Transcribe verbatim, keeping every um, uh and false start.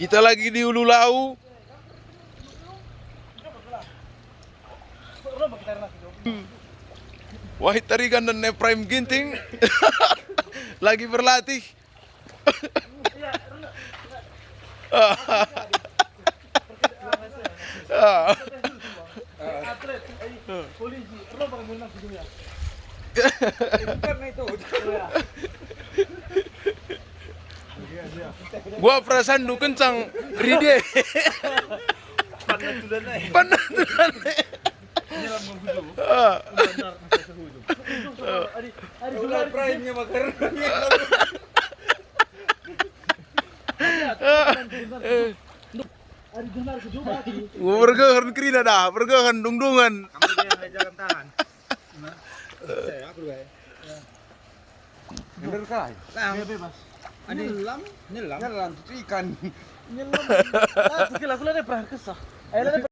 Kita lagi di Ulu Lau. Wahid Tarigan dan Efraim Ginting lagi berlatih. Gua perasaan nu kencang ride. Pernah tulan. Ah. Bergehen kerina dah, bergehen dungdungan. Kamu dia jalan tahan. Nah. Saya aku, guys. Bener kai? Nah, bebas. Adi nyelam, nyelam. Nyelam tutu ikan. Nyelam. Ah, kukira aku lari pernah kesah. Ayo, lari.